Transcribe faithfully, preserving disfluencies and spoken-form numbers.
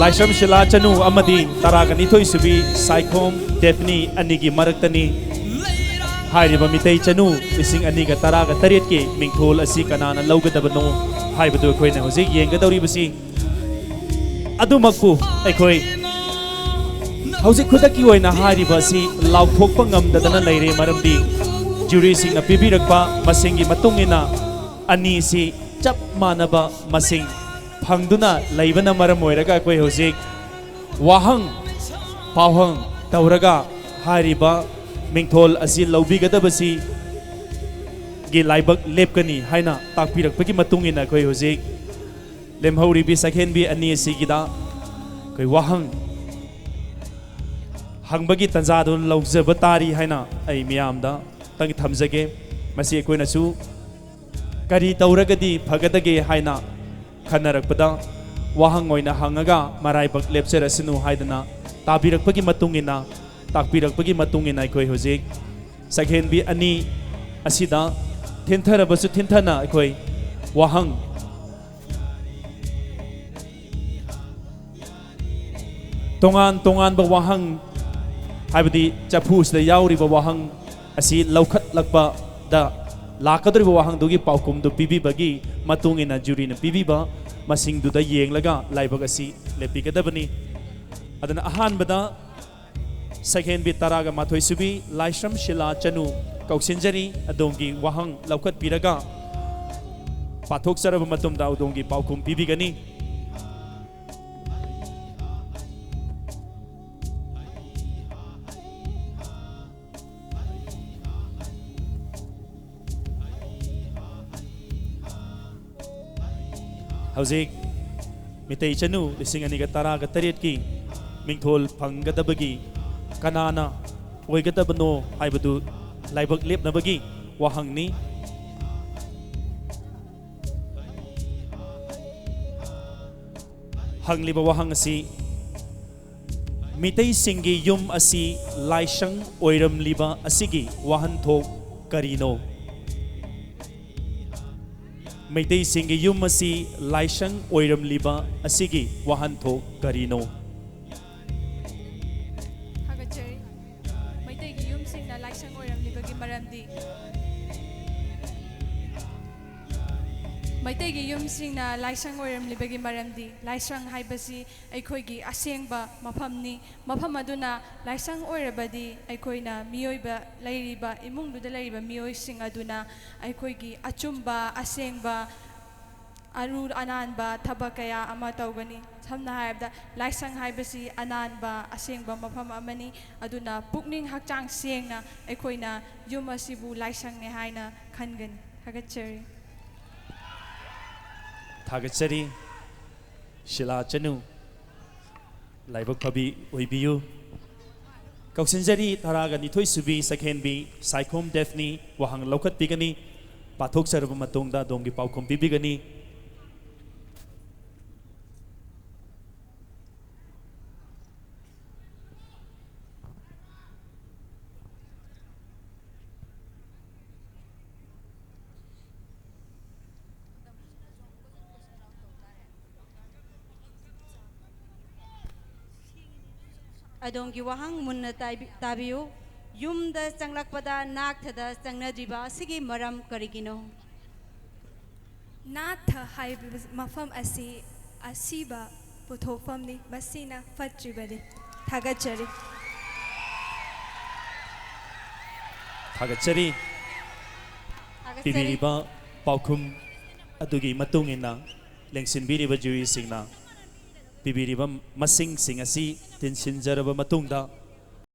ꯂꯥꯏꯁ꯭ꯔꯝ ꯁꯤꯂꯥ ꯆꯅꯨ ꯑꯃꯗꯤ ꯇꯔꯥꯒ ꯅꯤꯊꯣꯏ ꯁꯨꯕꯤ ꯁꯥꯏꯈꯣꯝ ꯗꯦꯐꯅꯤ ꯑꯅꯤꯒꯤ ꯃꯔꯛꯇꯅꯤ꯫ ꯍꯥꯏꯔꯤꯕ ꯃꯤꯇꯩ ꯆꯅꯨ ꯂꯤꯁꯤꯡ ꯑꯅꯤꯒ ꯇꯔꯥꯒ ꯇꯔꯦꯠꯀꯤ ꯃꯤꯡꯊꯣꯜ ꯑꯁꯤ ꯀꯅꯥꯅ ꯂꯧꯒꯗꯕꯅꯣ ꯍꯥꯏꯕꯗꯨ ꯑꯩꯈꯣꯏꯅ ꯍꯧꯖꯤꯛ ꯌꯦꯡꯒꯗꯧꯔꯤꯕꯁꯤ꯫ ꯑꯗꯨꯃꯛꯄꯨ ꯑꯩꯈꯣꯏ ꯍꯧꯖꯤꯛ ꯈꯨꯗꯛꯀꯤ ꯑꯣꯏꯅ ꯍꯥꯏꯔꯤꯕ ꯑꯁꯤ ꯂꯥꯎꯊꯣꯛꯄ ꯉꯝꯗꯗꯅ ꯂꯩꯔꯦ, ꯃꯔꯝꯗꯤ ꯖꯨꯔꯤꯁꯤꯡꯅ ꯄꯤꯕꯤꯔꯛꯄ ꯃꯁꯤꯡꯒꯤ ꯃꯇꯨꯡ ꯏꯟꯅ ꯑꯅꯤꯁꯤ ꯆꯞ ꯃꯥꯟꯅꯕ ꯃꯁꯤꯡ ꯐꯪꯗꯨꯅ ꯂꯩꯕꯅ ꯃꯔꯝ ꯑꯣꯏꯔꯒ ꯑꯩꯈꯣꯏ ꯍꯧꯖꯤꯛ ꯋꯥꯍꯪ ꯄꯥꯎꯍꯪ ꯇꯧꯔꯒ ꯍꯥꯏꯔꯤꯕ ꯃꯤꯡꯊꯣꯜ ꯑꯁꯤ ꯂꯧꯕꯤꯒꯗꯕꯁꯤꯒꯤ ꯂꯥꯏꯕꯛ ꯂꯦꯞꯀꯅꯤ ꯍꯥꯏꯅ ꯇꯥꯛꯄꯤꯔꯛꯄꯒꯤ ꯃꯇꯨꯡ ꯏꯟꯅ ꯑꯩꯈꯣꯏ ꯍꯧꯖꯤꯛ ꯂꯦꯝꯍꯧꯔꯤꯕꯤ ꯁꯛꯍꯦꯟꯕꯤ ꯑꯅꯤ ꯑꯁꯤꯒꯤꯗ ꯑꯩꯈꯣꯏ ꯋꯥꯍꯪ ꯍꯪꯕꯒꯤ ꯇꯥꯟꯖꯥꯗꯨ ꯂꯧꯖꯕ ꯇꯥꯔꯤ ꯍꯥꯏꯅ ꯑꯩ ꯃꯤꯌꯥꯝꯗ ꯇꯪ ꯊꯝꯖꯒꯦ꯫ ꯃꯁꯤ ꯑꯩꯈꯣꯏꯅꯁꯨ ꯀꯔꯤ ꯇꯧꯔꯒꯗꯤ ꯐꯒꯗꯒꯦ ꯍꯥꯏꯅ ꯈꯟꯅꯔꯛꯄꯗ ꯋꯥꯍꯪ ꯑꯣꯏꯅ ꯍꯪꯉꯒ ꯃꯔꯥꯏꯕꯛ ꯂꯦꯞꯆꯔꯁꯅꯨ ꯍꯥꯏꯗꯅ ꯇꯥꯕꯤꯔꯛꯄꯒꯤ ꯃꯇꯨꯡ ꯏꯟꯅ, ꯇꯥꯛꯄꯤꯔꯛꯄꯒꯤ ꯃꯇꯨꯡ ꯏꯟꯅ ꯑꯩꯈꯣꯏ ꯍꯧꯖꯤꯛ ꯁꯛꯍꯦꯟꯕꯤ ꯑꯅꯤ ꯑꯁꯤꯗ ꯊꯤꯟꯊꯔꯕꯁꯨ ꯊꯤꯟꯊꯅ ꯑꯩꯈꯣꯏ ꯋꯥꯍꯪ ꯇꯣꯉꯥꯟ ꯇꯣꯉꯥꯟꯕ ꯋꯥꯍꯪ, ꯍꯥꯏꯕꯗꯤ ꯆꯐꯨꯁꯤꯗ ꯌꯥꯎꯔꯤꯕ ꯋꯥꯍꯪ ꯑꯁꯤ ꯂꯧꯈꯠꯂꯛꯄꯗ ꯂꯥꯛꯀꯗꯧꯔꯤꯕ ꯋꯥꯍꯪꯗꯨꯒꯤ ꯄꯥꯎꯈꯨꯝꯗꯨ ꯄꯤꯕꯤꯕꯒꯤ ꯃꯇꯨꯡ ꯏꯟꯅ ꯖꯨꯔꯤꯅ ꯄꯤꯕꯤꯕ ꯃꯁꯤꯡꯗꯨꯗ ꯌꯦꯡꯂꯒ ꯂꯥꯏꯕꯛ ꯑꯁꯤ ꯂꯦꯞꯄꯤꯒꯗꯕꯅꯤ꯫ ꯑꯗꯨꯅ ꯑꯍꯥꯟꯕꯗ ꯁꯛꯍꯦꯟꯕꯤ ꯇꯔꯥꯒ ꯃꯥꯊꯣꯏ ꯁꯨꯕꯤ ꯂꯥꯏꯁ꯭ꯔꯝ ꯁꯤꯂꯥ ꯆꯅꯨ ꯀꯧꯁꯤꯟꯖꯔꯤ꯫ ꯑꯗꯣꯝꯒꯤ ꯋꯥꯍꯪ ꯂꯧꯈꯠꯄꯤꯔꯒ ꯄꯥꯊꯣꯛꯆꯔꯕ ꯃꯇꯨꯡꯗ ꯑꯗꯣꯝꯒꯤ ꯄꯥꯎꯈꯨꯝ ꯄꯤꯕꯤꯒꯅꯤ꯫ ꯍꯧꯖꯤꯛ ꯃꯤꯇꯩ ꯆꯅꯨ ꯂꯤꯁꯤꯡ ꯑꯅꯤꯒ ꯇꯔꯥꯒ ꯇꯔꯦꯠꯀꯤ ꯃꯤꯡꯊꯣꯜ ꯐꯪꯒꯗꯕꯒꯤ ꯀꯅꯥꯅ ꯑꯣꯏꯒꯗꯕꯅꯣ ꯍꯥꯏꯕꯗꯨ ꯂꯥꯏꯕꯛ ꯂꯦꯞꯅꯕꯒꯤ ꯋꯥꯍꯪꯅꯤ꯫ ꯍꯪꯂꯤꯕ ꯋꯥꯍꯪ ꯑꯁꯤ, ꯃꯤꯇꯩꯁꯤꯡꯒꯤ ꯌꯨꯝ ꯑꯁꯤ ꯂꯥꯏꯁꯪ ꯑꯣꯏꯔꯝꯂꯤꯕ ꯑꯁꯤꯒꯤ ꯋꯥꯍꯟꯊꯣꯛ ꯀꯔꯤꯅꯣ? ꯃꯩꯇꯩꯁꯤꯡꯒꯤ ꯌꯨꯝ ꯑꯁꯤ ꯂꯥꯏꯁꯪ ꯑꯣꯏꯔꯝꯂꯤꯕ ꯑꯁꯤꯒꯤ ꯋꯥꯍꯟꯊꯣꯛ ꯀꯔꯤꯅꯣ? ꯊꯥꯒꯠꯆꯔꯤ꯫ ꯃꯩꯇꯩꯒꯤ ꯌꯨꯝꯁꯤꯡꯅ ꯂꯥꯏꯁꯪ ꯑꯣꯏꯔꯝꯂꯤꯕꯒꯤ ꯃꯔꯝꯗꯤ ꯃꯩꯇꯩꯒꯤ ꯌꯨꯝꯁꯤꯡꯅ ꯂꯥꯏꯁꯪ ꯑꯣꯏꯔꯝꯂꯤꯕꯒꯤ ꯃꯔꯝꯗꯤ ꯂꯥꯏꯁꯪ ꯍꯥꯏꯕꯁꯤ ꯑꯩꯈꯣꯏꯒꯤ ꯑꯁꯦꯡꯕ ꯃꯐꯝꯅꯤ꯫ ꯃꯐꯝ ꯑꯗꯨꯅ ꯂꯥꯏꯁꯪ ꯑꯣꯏꯔꯕꯗꯤ ꯑꯩꯈꯣꯏꯅ ꯃꯤꯑꯣꯏꯕ ꯂꯩꯔꯤꯕ ꯏꯃꯨꯡꯗꯨꯗ ꯂꯩꯔꯤꯕ ꯃꯤꯑꯣꯏꯁꯤꯡ ꯑꯗꯨꯅ ꯑꯩꯈꯣꯏꯒꯤ ꯑꯆꯨꯝꯕ ꯑꯁꯦꯡꯕ ꯑꯔꯨ ꯑꯅꯥꯟꯕ ꯊꯕꯛ ꯀꯌꯥ ꯑꯃ ꯇꯧꯒꯅꯤ꯫ ꯁꯝꯅ ꯍꯥꯏꯔꯕꯗ ꯂꯥꯏꯁꯪ ꯍꯥꯏꯕꯁꯤ ꯑꯅꯥꯟꯕ ꯑꯁꯦꯡꯕ ꯃꯐꯝ ꯑꯃꯅꯤ꯫ ꯑꯗꯨꯅ ꯄꯨꯛꯅꯤꯡ ꯍꯛꯆꯥꯡ ꯁꯦꯡꯅ ꯑꯩꯈꯣꯏꯅ ꯌꯨꯝ ꯑꯁꯤꯕꯨ ꯂꯥꯏꯁꯪꯅꯦ ꯍꯥꯏꯅ ꯈꯟꯒꯅꯤ꯫ ꯊꯥꯒꯠꯆꯔꯤ꯫ ꯊꯥꯒꯠꯆꯔꯤ꯫ ꯁꯤꯂꯥ ꯆꯅꯨ꯫ ꯂꯥꯏꯕꯛ ꯐꯕꯤ ꯑꯣꯏꯕꯤꯌꯨ꯫ ꯀꯧꯁꯤꯟꯖꯔꯤ ꯇꯔꯥꯒ ꯅꯤꯊꯣꯏ ꯁꯨꯕꯤ ꯁꯛꯍꯦꯟꯕꯤ ꯁꯥꯏꯈꯣꯝ ꯗꯦꯐꯅꯤ ꯋꯥꯍꯪ ꯂꯧꯈꯠꯄꯤꯒꯅꯤ꯫ ꯄꯥꯊꯣꯛꯆꯔꯕ ꯃꯇꯨꯡꯗ ꯑꯗꯣꯝꯒꯤ ꯄꯥꯎꯈꯨꯝ ꯄꯤꯕꯤꯒꯅꯤ꯫ ꯑꯗꯣꯝꯒꯤ ꯋꯥꯍꯪ ꯃꯨꯟꯅ ꯇꯥꯏꯕꯤ- ꯇꯥꯕꯤꯌꯨ꯫ ꯌꯨꯝꯗ ꯆꯪꯂꯛꯄꯗ ꯅꯥꯛꯊꯗ ꯆꯪꯅꯗ꯭ꯔꯤꯕ ꯑꯁꯤꯒꯤ ꯃꯔꯝ ꯀꯔꯤꯒꯤꯅꯣ? ꯅꯥꯊ ꯍꯥꯏꯕ ꯃꯐꯝ ꯑꯁꯤ ꯑꯁꯤꯕ ꯄꯨꯊꯣꯛꯐꯝꯅꯤ꯫ ꯃꯁꯤꯅ ꯐꯠꯇ꯭ꯔꯤꯕꯅꯤ꯫ ꯊꯥꯒꯠꯆꯔꯤ꯫ ꯊꯥꯒꯠꯆꯔꯤ꯫ ꯊꯥꯒꯠꯆꯔꯤ꯫ ꯄꯤꯕꯤꯔꯤꯕ ꯄꯥꯎꯈꯨꯝ ꯑꯗꯨꯒꯤ ꯃꯇꯨꯡ ꯏꯟꯅ ꯂꯦꯡꯁꯤꯟꯕꯤꯔꯤꯕ ꯖꯨꯔꯤꯁꯤꯡꯅ ꯄꯤꯕꯤꯔꯤꯕ ꯃꯁꯤꯡꯁꯤꯡ ꯑꯁꯤ ꯇꯤꯟꯁꯤꯟꯖꯔꯕ ꯃꯇꯨꯡꯗ